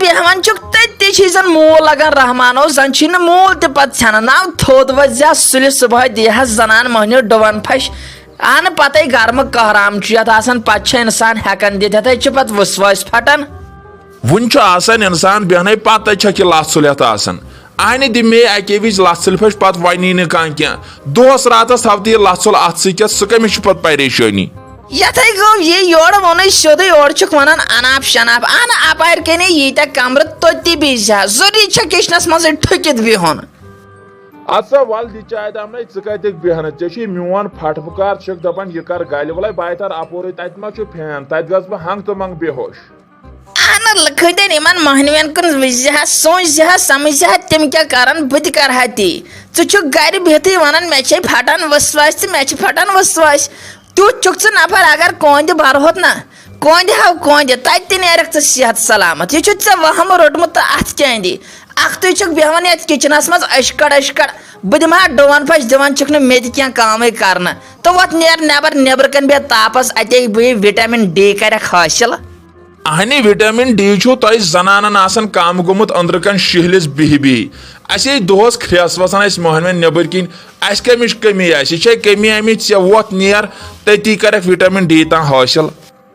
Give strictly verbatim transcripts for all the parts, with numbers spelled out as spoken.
بیٚہوان چھُکھ تٔتی چھُے زن موٗل لگان رحمانو، زن چھُے نہٕ موٗل تہِ پتہٕ ژھٮ۪نان۔ ناو تھوٚد وۄتھ زِ ہا سُلہِ صبحٲے دِ ہس زنان مۄہنیو ڈُوان پھش۔ اہنہٕ پتَے گرمہٕ کہرام چھُ یتھ آسان، پتہٕ چھُ انسان ہٮ۪کان دِتھ، یتھے چھُ پتہٕ وسواسہِ پھٹان۔ وُنہِ چھُ آسان انسان بیہنے، پتہٕ چھکھ یہِ لژھ سُلہِ ہتھ آسان۔ اہنہِ دِ مے اکے وِزِ لژھ سُلہِ پھش، پتہٕ ونی نہٕ کانٛہہ کینٛہہ۔ دۄہس راتس تھاو تہٕ یہِ لژھ سُل اتھ سۭتۍ، ژٕ کمِس چھُ پتہٕ پریشٲنی؟ یتھے گوٚو یہِ، یورٕ ووٚنُے سیوٚدُے، اورٕ چھُکھ ونان اناپ شناپ۔ اہنہٕ اپارِ کنے ییٖتیٛاہ کمرٕ، توٚتہِ بِہزِ ہا۔ ضروٗری چھا کچنس منٛزٕے ٹھُکِتھ بِہُن؟ اَدٕ سا وَل دِ چاے دامنَے، ژٕ کَتہِ بیٚہنہٕ؟ ژےٚ چھُے میون پھٹھ پُکار، چھُکھ دَپان یہِ کَر گَلہِ۔ وَلَے بہٕ تَرٕ اَپورُے، تَتہِ ما چھُ فین؟ تَتہِ گژھٕ بہٕ ہنٛگ تہٕ منٛگ بے ہوش۔ اہنہٕ لٕکھٕنۍ دِن یِمن مۄہنوٮ۪ن کُن وٕچھزِ ہا، سونٛچزِ ہا، سمجھزِ ہا، تِم کیٛاہ کَرَن، بہٕ تہِ کَرٕ ہا تی۔ ژٕ چھُکھ گَرِ بِہتھٕے وَنان، مےٚ چھے پھٹان وسواس تہٕ مےٚ چھِ پھٹان وسواس۔ تیُتھ چھُکھ ژٕ نفر، اگر کۄنٛدِ بَرہوت نا، کۄنٛدِ ہاو کۄنٛدِ، تَتہِ تہِ نیرَکھ ژٕ صحت سلامت۔ یہِ چھُ ژےٚ وہمہٕ روٚٹمُت تہٕ اَتھ کیٛاہ اَندِ؟ اَکھتُے چھُکھ بیٚہوان یَتھ کِچنَس منٛز أچھ کَڑ أچھ کَڑ۔ بہٕ دِمہٕ ہا ڈُوَن پھَش، دِوان چھُکھ نہٕ مےٚ تہِ کینٛہہ کامٕے کَرنہٕ۔ تہٕ وۄتھ نیر نٮ۪بَر، نٮ۪برٕ کَنۍ بیٚہہ تاپَس، اَتے بہٕ یہِ وِٹَمِن ڈی کَرَکھ حٲصِل۔ اہنہِ وٹامن ڈی چھُ تۄہہِ زنانن آسان کم گوٚمُت أنٛدرٕ کن شِہلِس بِہہِ بِہہِ۔ اسے دۄہس کھرٛیس وسان اسہِ مۄہنوٮ۪ن نیٚبٕرۍ کِنۍ۔ اسہِ کمِچ کٔمی آسہِ؟ یہِ چھے کٔمی آمٕچ، ژےٚ وۄتھ نیر، تٔتی کرکھ وٹامن ڈی تام حٲصِل۔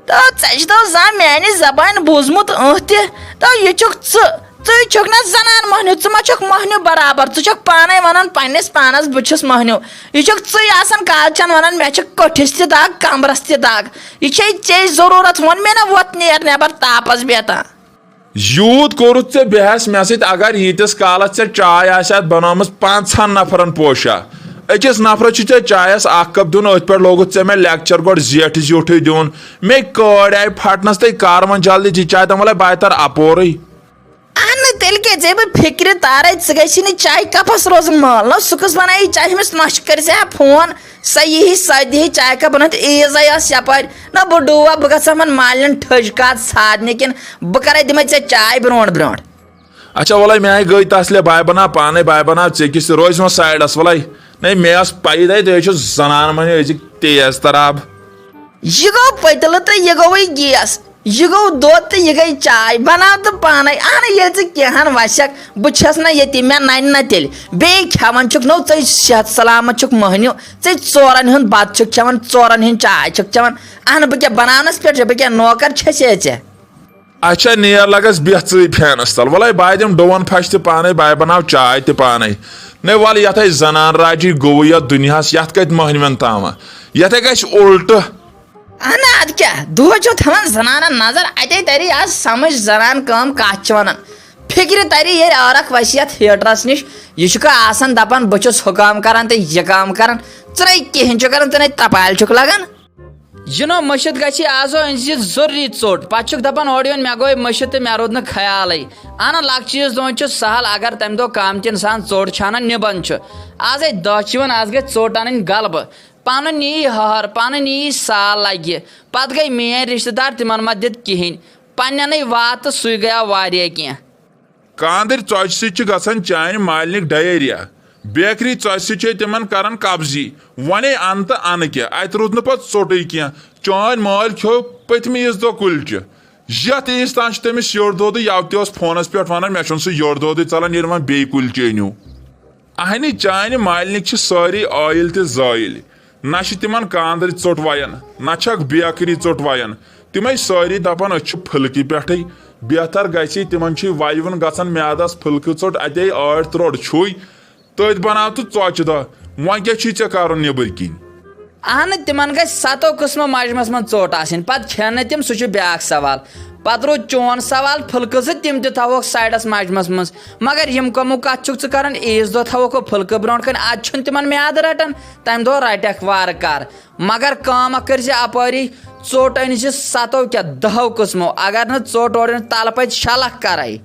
تو ژےٚ چھُ تو زانٛہہ میانہِ زبانہِ بوٗزمُت ٲنٛہ تہِ؟ تو یہِ چھُکھ ژٕ، ژٕے چھُکھ نہ زنان مۄہنیو، ژٕ ما چھُکھ مۄہنیو برابر؟ ژٕ چھُکھ پانے ونان پننِس پانس، بہٕ چھُس مۄہنیو۔ یہِ چھُکھ ژٕے آسان کالچن ونان، مےٚ چھِ کۄٹھِس تہِ دگ، کمرس تہِ دگ۔ یہِ چھے ژے ضروٗرت، ووٚن مےٚ نہ، وۄتھ نیر نٮ۪بر تاپس بیتان۔ یوٗت کوٚرُتھ ژےٚ بحث مےٚ سۭتۍ، اگر ییٖتِس کالس ژےٚ چاے آسہِ اتھ بنٲومٕژ پانٛژہن نفرن پوشا، أکِس نفرس چھُ ژےٚ چایس اکھ کپ دیُن، أتھۍ پٮ۪ٹھ لوگُتھ ژےٚ مےٚ لیکچر گۄڈٕ زیٹھِ زیوٗٹھٕے دیُن۔ مے کٲڑۍ آیہِ پھٹنس تہٕ کر وۄنۍ جلدی ژٕ چاے تام، وَلے بہٕ ترٕ اپورُے۔ اہنہٕ، تیٚلہِ کیٛاہ ژےٚ بہٕ فِکرِ تارے، ژٕ گژھی نہٕ چایہِ کپس روزُن مٲل۔ نہ، سُہ کُس بنایہِ چایہِ؟ ہُمِس نۄشہِ کٔرۍ زِ ہا فون، سۄ یی ہی، سۄ دِہی چایہِ کپ بنٲوِتھ۔ عیٖز آیہِ ٲس یپٲرۍ۔ نہ، بہٕ ڈوٗوا، بہٕ گژھٕ ہا یِمن مالٮ۪ن ٹھٔج کتھ سادنہِ کِنۍ، بہٕ کرے تِمے ژےٚ چاے برونٛٹھ برونٛٹھ۔ اچھا، وَلے مےٚ آیہِ گٔے تس لے، بہٕ بناو پانے، بہٕ بناو ژےٚ کِس تہِ، روزِ وۄنۍ سایڈس، وَلے۔ نہ، مےٚ ٲس پَیی دَے، تُہۍ حظ چھِو زنان مۄہنیو أزِکۍ تیز تراب۔ یہِ گوٚو پٔتلہٕ تہٕ یہِ گوٚوٕے گیس، یہِ گوٚو دۄد تہٕ یہِ گٔے چاے، بناو تہٕ پانے۔ اہنہٕ، ییٚلہِ ژٕ کینٛہن وسکھ، بہٕ چھس نہ ییٚتی، مےٚ ننہِ نہ تیٚلہِ۔ بیٚیہِ کھٮ۪وان چھُکھ نو ژٕے صحت سلامت چھُکھ مۄہنیو، ژٕے ژورن ہُنٛد بتہٕ چھُکھ کھٮ۪وان، ژورن ہٕنٛز چاے چھُکھ چٮ۪وان۔ اہنہٕ، بہٕ کیٛاہ بناونس پٮ۪ٹھ چھےٚ؟ بہٕ کیٛاہ نوکر چھسے ژےٚ؟ اچھا، نیر لگس بیٚہہ ژٕے فینس تل۔ وَلے بہٕ دِمہٕ ڈوٗن پھش تہِ پانے، بہٕ بناو چاے تہِ پانے۔ نے وَل، یتھے زنان راجی گوٚوُے یتھ دُنیاہس، یتھ کتہِ مۄہنوٮ۪ن تامہ؟ یتھے گژھِ الٹہٕ۔ اہن، ادٕ کیٛاہ، دۄہے چھو تھاوان زنانن نظر، اتے تری آز سمجھ زنان کٲم کتھ چھِ ونان۔ فکرِ تری ییٚلہِ عٲرق وسہِ یتھ ہیٹرس نِش، یہِ چھُکھ آسان دپان بہٕ چھُس ہُہ کٲم کران تہٕ یہِ کٲم کران، ژٕ نے کہیٖنۍ چھُکھ کران، ژٕ نے تپالہِ چھُکھ لگان۔ یِنو مٔشِتھ گژھی آزو أنٛزِ ضروٗری ژوٚٹ۔ پتہٕ چھُکھ دپان اورٕ یُن مےٚ گوٚو مٔشِتھ تہٕ مےٚ روٗد نہٕ خیالٕے۔ اہن، لۄکچہِ عیٖز دۄہن چھُ سہل، اگر تمہِ دۄہ کم تہِ انسان ژوٚٹ چھُ انان، نِبان چھُ۔ آز ہے دَہ چھِ یِوان، آز گژھِ ژوٚٹ انٕنۍ غلبہٕ۔ پنُن یی ہہر، پنٕنۍ یی سال لگہِ۔ پتہٕ گٔے میٲنۍ رشتہٕ دار، تِمن ما دِتھ کہیٖنۍ۔ پننٮ۪نٕے وات تہٕ سُے گٔیاو واریاہ کینٛہہ۔ کاندٕرۍ ژۄچہِ سۭتۍ چھِ گژھان چانہِ مالنہِ ڈایریا۔ بیکری ژۄچہِ سۭتۍ چھے تِمن کران قبضی۔ ونے ان تہٕ انہٕ کیٛاہ، اتہِ روٗد نہٕ پتہٕ ژوٚٹُے کینٛہہ۔ چٲنۍ مٲلۍ کھیوٚو پٔتمہِ عیٖذ دۄہ کُلچہِ۔ یتھ عیٖذ تام چھُ تٔمِس یٔڑ دودٕے، یوٕ تہِ اوس فونس پٮ۪ٹھ ونان، مےٚ چھُنہٕ سُہ یٔڑ دودٕے ژلان، ییٚلہِ وۄنۍ بیٚیہِ کُلچہِ أنِو۔ اہنہِ، چانہِ مالنِکۍ چھِ سٲری ٲیِل تہِ زٲیِل۔ نہ چھِ تِمن کاندرِ ژوٚٹ وَیان، نہ چھکھ بیکری ژوٚٹ وَیان۔ تِمے سٲری دپان، أسۍ چھِ پھُلکہِ پٮ۪ٹھٕے۔ بہتر گژھِ، تِمن چھُے وَیوُن گژھان میادس پھُلکہٕ ژوٚٹ، اتے ٲٹھ ترٛوٚٹ چھُے، تٔتھۍ بناو تہٕ ژۄچہِ دہ۔ وۄنۍ کیٛاہ چھُے ژےٚ کرُن نیٚبٕرۍ کِنۍ؟ اہنہٕ، تِمن گژھِ ستو قٕسمو مجمس منٛز ژوٚٹ آسٕنۍ، پتہٕ کھٮ۪ن نہٕ تِم، سُہ چھُ بیٛاکھ سوال۔ پتہٕ روٗد چون سوال پھُلکہٕ زٕ، تِم تہِ تھاوہوکھ سایڈس مجمس منٛز۔ مگر یِم کمو کتھ چھُکھ ژٕ کران؟ عیٖذ دۄہ تھاوہوکھ پھُلکہٕ برونٛٹھ کنہِ، اتہِ چھُنہٕ تِمن میادٕ رٹان، تمہِ دۄہ رٹکھ وارٕ کار۔ مگر کٲم اکھ کٔرۍ زِ اپٲری، ژوٚٹ أنۍ زِ ستو کیٛاہ دہو قٕسمو، اگر نہٕ ژوٚٹ اورٕ یُن تلہٕ پتہٕ شلکھ کرے۔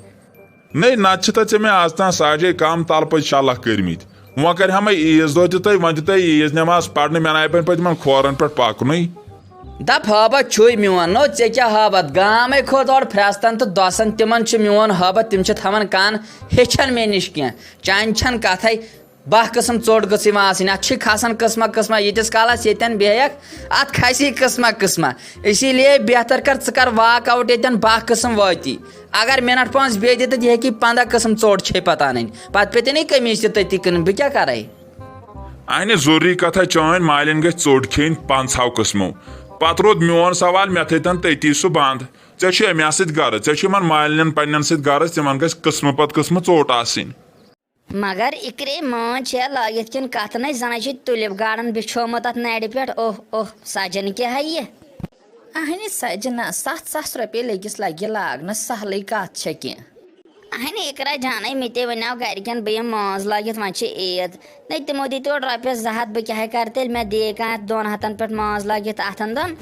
نے، نتہٕ چھِ تہ ژےٚ مےٚ از تام ساجے کم تلہٕ پٔتۍ شےٚ لچھ کٔرمٕتۍ۔ وۄنۍ کرِ ہا مےٚ عیٖذ دۄہ تہِ تہٕ وۄنۍ دِ تہٕ عیٖذ نٮ۪ماز پرنہٕ، مےٚ نہ پٮ۪ن پتہٕ یِمن کھورن پٮ۪ٹھ پکنُے۔ دپ ہٲبت چھُے میون، نو ژےٚ کیٛاہ ہٲبت؟ گامے کھوٚت اورٕ پھرستن تہٕ دۄسن، تِمن چھُ میون ہٲبت، تِم چھِ تھاوان کن، ہیٚچھن مےٚ نِش کینٛہہ، چانہِ چھنہٕ کتھے۔ باہ قٕسم ژوٚٹ گٔژھ یِوان آسٕنۍ۔ اتھ چھِ کھسان قٕسمہ قٕسمہ، ییٖتِس کالس ییٚتٮ۪ن بیٚہکھ، اتھ کھسی قٕسمہ قٕسمہ۔ اسی لیے بہتر کر ژٕ کر walk out ییٚتٮ۪ن، باہ قٕسم وٲتی۔ اگر منٹ پانٛژھ بیٚیہِ دِتھ، یہِ ہیٚکی پنٛداہ قٕسم ژوٚٹ چھے پتہٕ انٕنۍ۔ پتہٕ پیٚتہِ نے قمیٖض تہِ تٔتی کٕنٕنۍ، بہٕ کیٛاہ کرے؟ اہنہِ ضروٗری کتھا، چٲنۍ مالِنۍ گژھِ ژوٚٹ کھیٚنۍ پنٛژہو قٕسمو۔ پتہٕ روٗد میون سوال، مےٚ تھٲوتن تٔتی سُہ بنٛد۔ ژےٚ چھُے مےٚ سۭتۍ غرض، ژےٚ چھُے یِمن مالِنٮ۪ن پننٮ۪ن سۭتۍ غرض، تِمن گژھِ قٕسمہٕ پتہٕ قٕسمہٕ ژوٚٹ آسٕنۍ۔ مگر اِکرے مٲنٛز چھےٚ لٲگِتھ کِنہٕ کتھٕ نَے، زَنَے چھُے ٹُلِپ گارڈن بِچھومُت اَتھ نَرِ پٮ۪ٹھ۔ اوہ اوہ، سجن کیٛاہ ہا یہِ؟ اہنہِ سجنا، ستھ ساس رۄپیہِ لٔگِس لگہِ لاگنس، سہلٕے کتھ چھےٚ کینٛہہ۔ اہنہِ اِقرا جانے، مےٚ تے ونیو گرِکٮ۪ن بہٕ یِمہٕ مٲنٛز لٲگِتھ، وۄنۍ چھِ عیٖد۔ نَے تِمو دِتۍ اورٕ رۄپیس زٕ ہتھ، بہٕ کیٛاہ ہے کرٕ تیٚلہِ؟ مےٚ دِیے کانٛہہ دۄن ہتن پٮ۪ٹھ مٲنٛز لٲگِتھ اتھن دۄن۔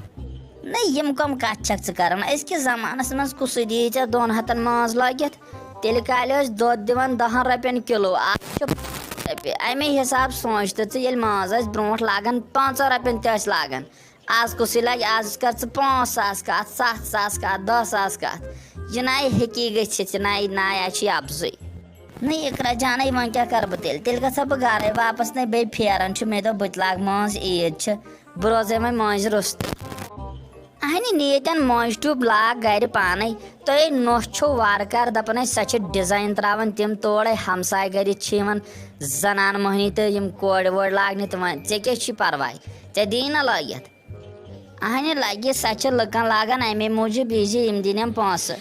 نَے یِم کۄم کتھ چھکھ ژٕ کران؟ أزکِس زمانس منٛز کُسٕے دِیہِ ژےٚ دۄن ہتن مٲنٛز لٲگِتھ؟ تیٚلہِ کالہِ ٲسۍ دۄد دِوان دَہَن رۄپیَن کِلوٗ، آز چھُ پانٛژھ رۄپیہِ۔ اَمے حِساب سونٛچ تہٕ ژٕ، ییٚلہِ ماز ٲسۍ برونٛٹھ لاگان، پانٛژَن رۄپیَن تہِ ٲسۍ لاگان۔ آز کُسٕے لَگہِ؟ آز کر ژٕ پانٛژھ ساس کَتھ، ستھ ساس کَتھ، دَہ ساس کَتھ۔ یہِ نَے ہیٚکی گٔژھِتھ، یہِ نَے، نَے اَسہِ چھِ اَپزُے۔ نہ اِقرا جانَے، وۄنۍ کیٛاہ کَرٕ بہٕ تیٚلہِ؟ تیٚلہِ گژھٕ ہا بہٕ گَرَے واپَس، نَے بیٚیہِ پھیران چھُ، مےٚ دوٚپ بہٕ تہِ لاگہٕ مٲنٛز، عیٖد چھِ، بہٕ روزَے وۄنۍ مٲنٛزِ روٚستُے۔ اہنہِ نیتن مٲنٛزِ ٹیوٗب لاگ گرِ پانے۔ تۄہے نوٚش چھو وارٕ کارٕ دپان ٲسۍ سۄ چھِ ڈیزاین تراوان تِم تورے۔ ہمساے گرِ چھِ یِوان زنان مۄہنی تہٕ یِم کورِ وورِ لاگنہِ تہٕ وۄنۍ ژےٚ کیٛاہ چھُے پرواے؟ ژےٚ دِیی نہ لٲگِتھ؟ اہنہِ لگہِ، سۄ چھِ لُکن لاگان امے موٗجوٗب یہِ زِ یِم دِنٮ۪م پونٛسہٕ۔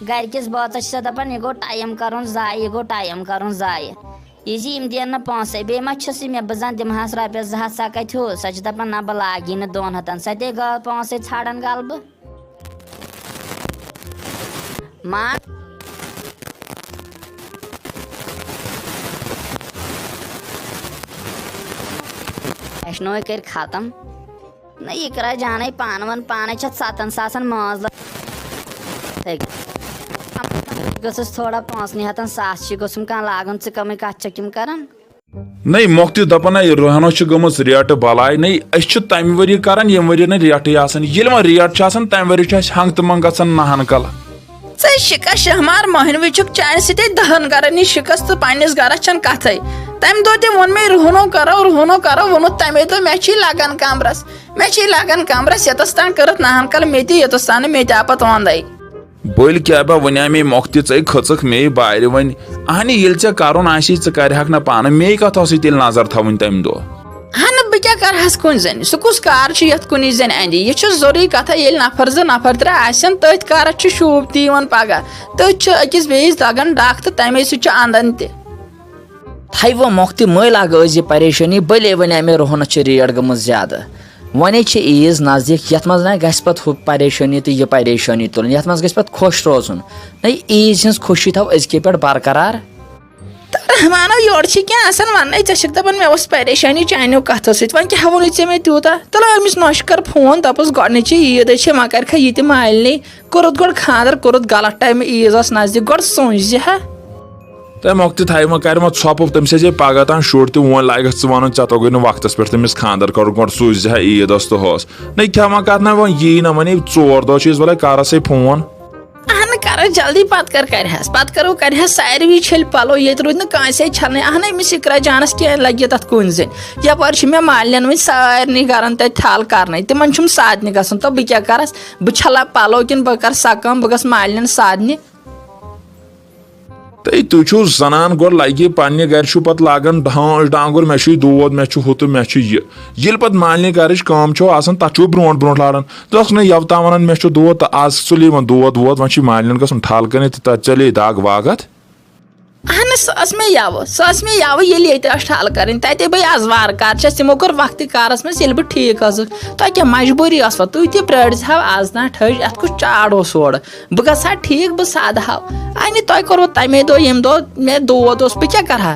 گرِکِس بٲژس چھِ سۄ دپان یہِ گوٚو ٹایم کرُن ضایع، یہِ گوٚو ٹایم کرُن ضایع۔ یہِ زِ یِم دِن نہٕ پونٛسَے، بیٚیہِ ما چھَس یہِ مےٚ، بہٕ زَن دِمہٕ ہَس رۄپیَس زٕ ہَتھ، سۄ کَتہِ ہُہ؟ سۄ چھِ دَپان، نہ، بہٕ لاگی نہٕ دۄن ہَتَن، سۄ تے گٔے پونٛسَے ژھانٛڈان گَلہٕ بہٕ۔ ما اَسہِ نوے کٔرۍ ختم۔ نہ، یہِ کرا جانے پانہٕ ؤنۍ پانے چھِ ستن ساسن مٲنٛز لٔ-، گٔژھٕس تھوڑا پانٛژنٕے ہتن ساس چھِ گوٚژھُم کانٛہہ لاگُن، ژٕ کمٕے کتھ چھکھ یِم کران؟ نٔے مۄختہِ دپان، ہے، رُہنس چھِ گٔمٕژ ریٹہٕ بلاے۔ نٔے، أسۍ چھِ تمہِ ؤری کران، ییٚمہِ ؤری نہٕ ریٹٕے آسان۔ ییٚلہِ وۄنۍ ریٹ چھِ آسان، تمہِ ؤری چھِ اَسہِ ہنٛگ تہٕ منٛگ گژھان نہن کل۔ ژے شِکس شہمار مۄہنوِ چھُکھ، چانہِ سۭتۍ دہن گرن نِش شِکس تہٕ پننِس گرس چھنہٕ کتھے۔ تمہِ دۄہ تہِ ووٚن مےٚ، رُہنو کرو، رُہنو کرو، ووٚنُتھ تمے دۄہ، مےٚ چھی لگان کمرس، مےٚ چھی لگان کمرس، ییٚتس تام کٔرٕتھ نہن کل مےٚ تہِ، یوٚتس تام نہٕ مےٚ تہِ آو پتہٕ وندے۔ بٔلۍ کیٛاہ با، وَنیٛاے مے مۄختہِ، ژَے کھٔژٕکھ مے بارِ وۄنۍ۔ اہنہِ، ییٚلہِ ژےٚ کَرُن آسی، ژٕ کَرِہَکھ نہ پانہٕ، مے کَتھ ٲسٕے تیٚلہِ نظر تھاوٕنۍ تَمہِ دۄہ؟ اہنہٕ، بہٕ کیٛاہ کَرٕہَس کُنہِ زَنہِ؟ سُہ کُس کار چھُ یَتھ کُنی زَنہِ اَندِ؟ یہِ چھُ ضروٗری کَتھا، ییٚلہِ نفر زٕ نفر ترٛےٚ آسن، تٔتھۍ کارَس چھُ شوٗب تہِ یِوان پگاہ۔ تٔتھۍ چھُ أکِس بیٚیِس دَگان ڈَکھ تہٕ تَمے سۭتۍ چھُ اَندان تہِ۔ تھایہِ وۄنۍ مۄختہِ، مٔلۍ اکھ ٲس یہِ پریشٲنی، بٔلے وَنیٛاے مےٚ، رُہنَس چھِ ریٹ گٔمٕژ زیادٕ۔ وۄنۍ چھِ عیٖز نزدیٖک، یَتھ منٛز نہ گژھِ پَتہٕ ہُہ پریشٲنی تہٕ یہِ پریشٲنی تُلٕنۍ، یَتھ منٛز گژھِ پَتہٕ خۄش روزُن۔ نہ، عیٖز ہٕنٛز خوشی تھاو أزکہِ پٮ۪ٹھ برقرار۔ تہٕ رحمانو، یورٕ چھِ کینٛہہ آسان وَننَے، ژےٚ چھَکھ دَپان مےٚ اوس پریشٲنی چانیو کَتھو سۭتۍ، وۄنۍ کیٛاہ ووٚنُے ژےٚ مےٚ تیوٗتاہ؟ تُلہٕ أمِس نۄشہِ کَر فون، دَپُس گۄڈٕنِچی عیٖدٕے چھِ، وۄنۍ کَرِکھا یہِ تہِ مالنٕے؟ کوٚرُتھ گۄڈٕ خانٛدر، کوٚرُتھ غلط ٹایمہٕ، عیٖز ٲس نزدیٖک، گۄڈٕ سوٗنٛچ زِ ہا۔ تہٕ مۄختہِ تھایہِ وۄنۍ کَرِ وۄنۍ ژھۄپہٕ، تٔمِس ٲسۍ پَگاہ تام شُر تہِ، وۄنۍ لَگَکھ ژٕ وَنُن، ژےٚ توٚگُے نہٕ وقتَس پٮ۪ٹھ تٔمِس خانٛدر کَرُن، گۄڈٕ سوٗزِ ہا عیٖد ٲس تہٕ ہٲس۔ نہ، کھٮ۪وان کَتھ نہ، وۄنۍ یی نہ، وۄنۍ یی ژور دۄہ چھِ أسۍ، وَلَے کَرَس ہے فون۔ اہنہٕ، کَرَس جلدی، پَتہٕ کَر کَرِہَس، پَتہٕ کَرو، کَرِہَس ساروی چھٔلۍ پَلو، ییٚتہِ روٗدۍ نہٕ کٲنٛسے چھَلنٕے۔ اہنہٕ، أمِس اِقرا جانَس کینٛہہ لَگہِ تَتھ کُنہِ زٔنۍ۔ یَپٲرۍ چھِ مےٚ مالِنٮ۪ن وٕنہِ سارنٕے گَرَن تَتہِ تھَل کَرنَے، تِمَن چھُم سادنہِ گژھُن، تہٕ بہٕ کیٛاہ کَرَس؟ بہٕ چھَلہٕ پَلو کِنہٕ بہٕ کَرٕ سۄ کٲم، بہٕ گژھٕ مالِنٮ۪ن سادنہِ۔ تہٕ تُہۍ چھِو زَنان، گۄڈٕ لَگہِ پنٛنہِ گَرِ چھُو پَتہٕ لاگان ڈھانٛچ ڈانٛگُر، مےٚ چھُے دود، مےٚ چھُ ہُہ تہٕ مےٚ چھُ یہِ۔ ییٚلہِ پَتہٕ مالنہِ گَرٕچ کٲم چھو آسان، تَتھ چھُو برونٛٹھ برونٛٹھ لاران۔ تَتھ چھُنہ یَوٕ تام وَنان، مےٚ چھُ دود، تہٕ آز ژٕ سُلے وۄنۍ دود وود، وۄنۍ چھُے مالنٮ۪ن گژھُن ٹھَل کَرنہِ تہٕ تَتہِ ژَلے دَگ واگ اَتھ۔ اہن، سۄ ٲس مےٚ یَوٕ، سۄ ٲس مےٚ یَوٕ، ییٚلہِ ییٚتہِ ٲس ٹھَل کَرٕنۍ، تَتے بہٕ آز وارٕ کارٕ چھَس، تِمو کٔر وقتٕے کارَس منٛز، ییٚلہِ بہٕ ٹھیٖک ٲسٕس۔ تۄہہِ کیٛاہ مجبوٗری ٲسوا؟ تُہۍ تہِ پرٛٲرۍزِہَو آز تام ٹھٔج، اَتھ کُس چاڑ اوس اورٕ؟ بہٕ گژھٕ ہا ٹھیٖک، بہٕ سادٕ ہاو۔ اَنہِ تۄہہِ کوٚروٕ تَمے دۄہ، ییٚمہِ دۄہ مےٚ دود اوس، بہٕ کیٛاہ کَرٕ ہا؟